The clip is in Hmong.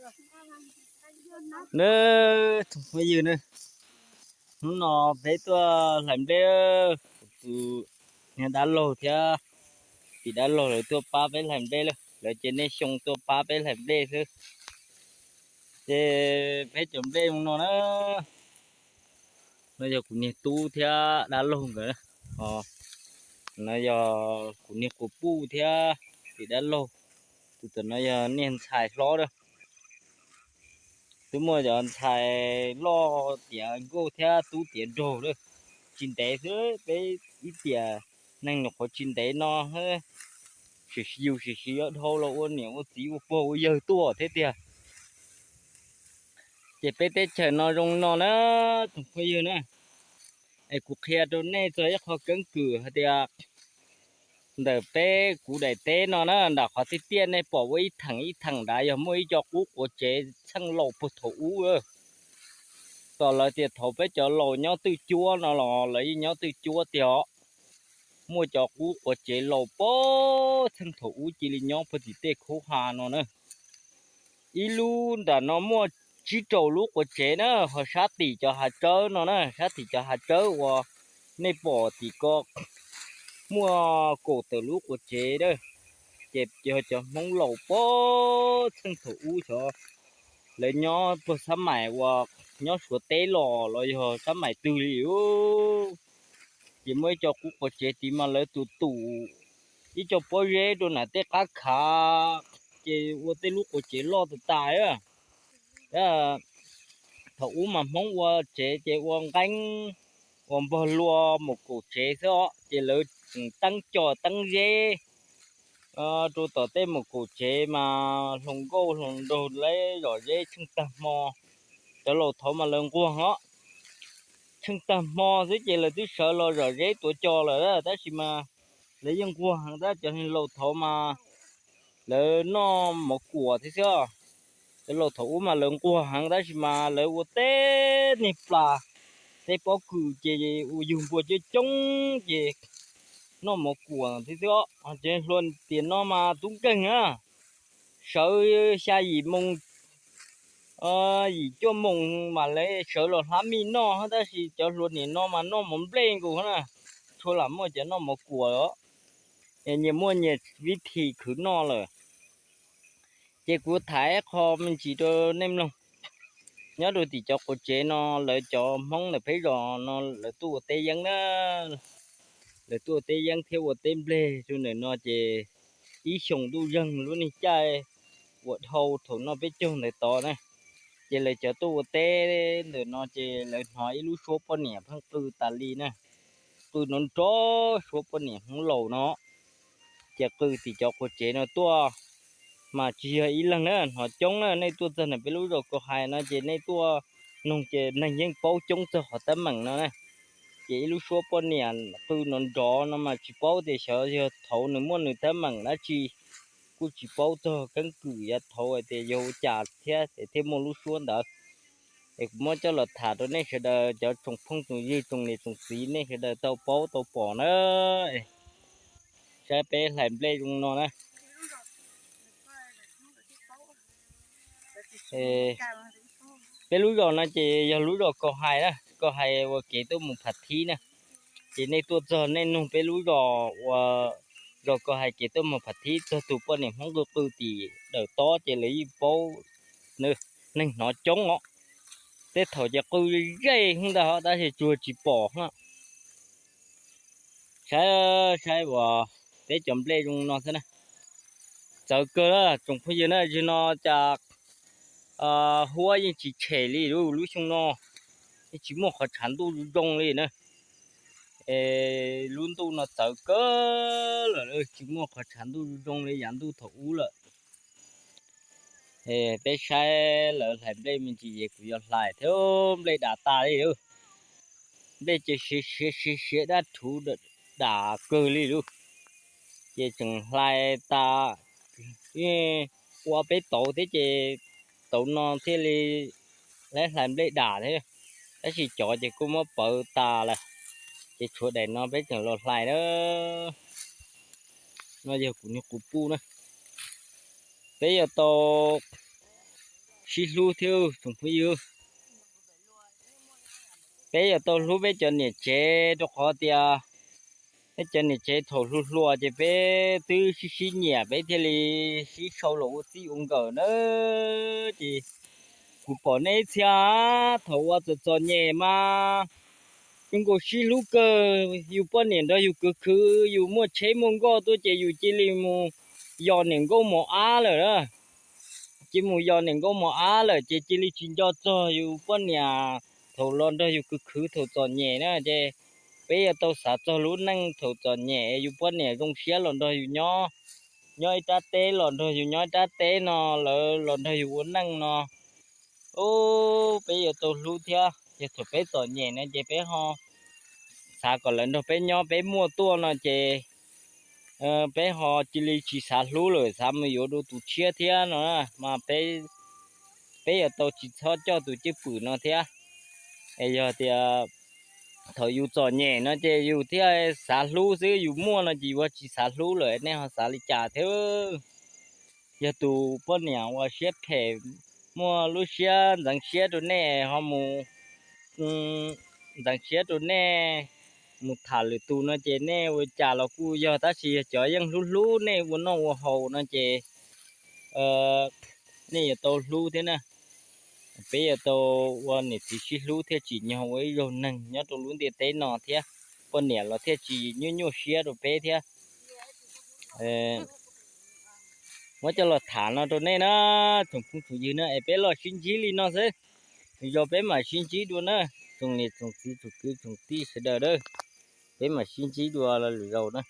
Nab, tsoom phooj ywg na, hnub no peb tuaj hlais nplej, kuv tus niag dab laug thiab txiv dab laug lawv tuaj pab peb hlais nplej lawm, lawv ces niaj xyoo tuaj pab peb hlais nplej xwb. Ces peb cov nplej zoo no na, no yog kuv niag tub thiab dab laug nkawd, no yog kuv niag quas puj thiab txiv dab laug, tus tom no yog niag ntxhais hlob lawm. Twb muaj cov ntxhais loj tiav nkauj thiab tub tiav nraug lawm, tsis ntev xwb peb ib tiam neeg nyuam qhuav tsis ntev no, sim yus sim siv dhau los ua niam ua txiv ua pog ua yawg tuaj thiab tiag. Ces peb teb chaws no zoo no na, tsoom phooj ywg na, es kuv qhia rau nej txog ib qho keeb kwm hais tias ntawm peb kuv daim teb no na, nram qhov tiaj tiaj nej pom ua ib theem ib theem nrad yog muaj ib co qub quav tsev txheej laus puag thaum ub. Tom lawv tias thaum peb cov laus nyob twj cuab no los lawv yeej nyob twj cuab tiag os. Muaj cov qub quav tsev laus puag txheej thaum ub cia li nyob puag tim tej khub ha no na. Ib lub nram no muaj tsib rau lub quav tsev na, ho sab tim cov hav tsawb no na, sab tim cov hav tsawb uas nej pom tim ko muaj kaum tawm lub quav tsev na. Ces yog cov Hmoob laus puag txheej thaum ub xyov lawv nyob puag sab maim uas nyob Suav teb los los yog sab maim twg li. Ces muaj ib co qub quav tsev tid mas lawv tus tum ib co pob zeb rau nram tej qab khav, ces ua tej lub quav tsev loj tas tas. Thaum ub mas Hmoob ua tsev ces ua nqeeb, ua npog lua mus kaum tsev xwb os, ces lawv teeb co teeb zeb rau tom tej mus kaum tsev mas hluas nkauj hluas nraug lawv zom zeb tsheej tag hmo. Cov laus thaud mas lawv nquag os, tsheej tag hmo xwb ces lawv twb sawv los zom zeb tuav cos lawm, tab sis mas lawv yeej nquag heev, tab cov laus thaud mas lawv noj mov kuam thiab xwb. Cov laus thaum ub mas lawv nquag heev tab sis mas lawv ua tej niag plas, tej pob kws ces ua yug npua coob coob ces noj mov kuam thiab xwb. Ces hluas tiam no mas tub nkeeg na, sawv xya yim moos, yim cuaj moos mas lawv sawv los hlab mij noj, tab sis cov hluas niam no mas noj mov nplej nkaus na, tsis lam muaj cov noj mov kuam os, nyias muaj nyias vib thim khwv noj lawm. Ces kuv tham ib qho me ntsis rau nej mloog. Nyob rau tim cov quav tsev no, lawv cov Hmoob ntawm peb zos no lawv tuaj ua teb yeeb na, lawv tuaj ua teb yeeb thiab ua teb nplej rau ntawm no ces ib xyoos ntuj zeeg lub niag caij uas dhau thaum noj peb caug ntawd tod na, ces lawv cov tuaj ua teb ntawm no ces lawv hnov ib lub suab poj niam pheej qw tas li na, qw nrov nrov, suab poj niam Hmoob laus no. Ces qw tim cov quav tsev no tuaj mas tsis yog ib leeg na, hnov coob na, nej tuaj txog ntawm peb lub zos Kaus Hais no ces nej tuaj noog ces neeg yeej paub coob txog qhov teeb meem no na. Ces ib lub suab poj niam qw nrov nrov no mas tsis paub tias xyov yog thaud nws muaj nws teeb meem dab tsi, kuj tsis paub txog keeb kwm yav thaud hais tias yog ua cas thiab es thiaj muaj lub suab ntawd. Es kuv muab coj los tham rau nej sawv daws cov tsoom phooj tsoom ywg tsoom niam tsoom txiv nej sawv daws tau paub tau pom na. Saib peb hlais nplej zoo no na. Peb lub zos no ces yog lub zos Kaus Hais na, Kaus Hais uas kev tuaj mus Phav Thib na. Ces nej tuaj txog nej nug peb lub zos uas zos Kaus Hais kev tuaj mus Phav Thib txog tus poj niam Hmoob qw qw tim dawm tob ces lawv yeej paub, neeg hnov coob os. Tej thaum ces qw zej hnub ntag tab sis tsuas tsis pom na. Saib, saib uas peb cov nplej zoo no xwb na. Txawv kawg na tsoom phooj ywg na, zaum no cas huab yeej tsis tshem li lub xyoo no, yeej tsis muaj qhov tshav ntuj zoo zoo li na. Lub ntuj no txawv kawg lawm, tsis muaj qhov tshav ntuj zoo zoo li yav ntuj thaum ub lawm. Peb saib lawv hlais nplej me ntsis ces kuv yuav hlais thiab, nplej dam tas li. Nplej ces siav siav siav siav dab rhuv dam kawg li lauj. Ces tseem hlais tas, ua peb tauv thiab ces tauv no thiaj li lawv hlais nplej dam thiab. Tab sis cov ces kuj muab pawv tas lawm, ces tshuav daim no peb tseem los hlais na. No yog kuv niag quas puj na. Peb yuav tau sib hlub thiab tsoom phooj ywg. Peb yuav tau hlub peb cov niam tsev rau qhov tias peb cov niam tsev thaum hluas hluas ces peb twb sib sib nyiam peb thiaj li sib sau los ua txij ua nkawm na. Ces kuv pom nej ib txhia thaum ua txom txom nyem mas zoo nkaus sib hlub kawg, yus poj niam nrog yus khwv khwv, yus muaj tsheb muaj nkoj tuaj ces yus cia li mus yos niam nkauj mos ab lawm na. Cia mus yos niam nkauj mos ab lawm ces cia li tsis nco txog yus poj niam thaum los nrog yus khwv khwv thaum txom nyem na. Ces peb yuav tau xav txog lub neej thaum txom nyem yus poj niam zoo siab los nrog yus nyob, nyob ib rab teb los nrog yus nyob ib rab teb no, lawv los nrog yus ua neej no. Ub, peb yuav tau hlub thiab. Yog thaum peb txom nyem no ces peb ho xav kom lawv nrog peb nyob, peb muaj tuaj no ces peb ho cia li tsis xav hlub lawm, xav mus yuav dua tus tshiab thiab no mas peb yuav tau tsis txhob coj tus cwj pwm no thiab. Es yog tias thaum yus txom nyem no ces yus thiaj xav hlub xwb, yus muaj no ces yus tsis xav hlub lawm, nej ho xav li cas thiab? Yog tus poj niam uas siab phem muaj lub siab ntxeev siab rau nej ho mus ntxeev siab rau nej mus tham lwm tus no ces nej ua cas los kuj yog, tab sis yog cov yeej hlub hlub nej ua noj ua haus no ces nej yuav tau hlub thiab na. Peb yuav tau ua niam txiv sib hlub thiaj tsim nyog ua ib zaug neeg nyob rau lub ntiaj teb no thiab, poj niam los thiaj tsis nyuaj nyuaj siab rau peb thiab. Muab coj los tham no rau nej na, tsoom phooj tsoom ywg na, es peb los sib ntsib li no xwb, lwm zaus peb mam sib ntsib dua na, tsoom niam tsoom txiv tsoom kwv tsoom tij sawv daws na, peb mam sib ntsib dua lwm zaus na.